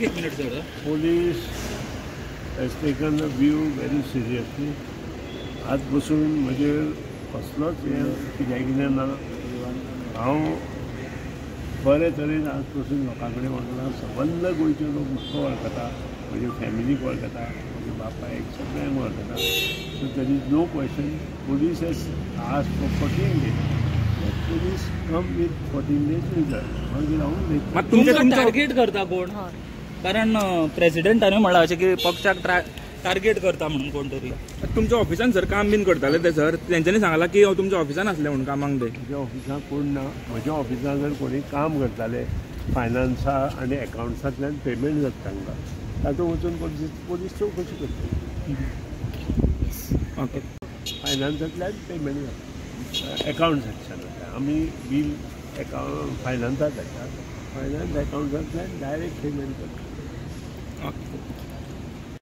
एक minute sir. Police has taken the view very seriously. आज बसून म्हजेर कसलोच हें कित्याक कितें ना. हांव बरे तरेन आज पसून लोकां कडेन वळखता. सबंद गोंयचे लोक म्हाका वळखता, म्हजे फॅमिलीक वळखता, म्हज्या बापायक सगळ्यांक वळखता. So there is no question. Police has asked for 14 days. Police come with 14 days result. मागीर हांव उलयतलों. तुमकां टार्गेट करता कोण? कारण प्रेसिडेंटानूय म्हणलां अशें की पक्षाक टार्गेट करता म्हणून कोण तरी. तुमच्या ऑफिसान सर काम बीन करताले ते सर, तेंच्यांनी सांगला की हांव तुमच्या ऑफिसान आसले म्हणून कामाक ते. म्हज्या ऑफिसान कोण ना. म्हज्या ऑफिसान जर कोणी काम करताले फायनान्सा आनी एकावंट्सांतल्यान पेमेंट जाता तांकां, तातूंत वचून पोलीस चवकशी करतली. ओके. फायनान्सांतल्यान पेमेंट जाता, एकावंट सेक्शनांतल्यान. आमी बील एकावंट फायनान्साक धाडटा, फायनान्स एकावंट्सांतल्यान डायरेक्ट पेमेंट करता.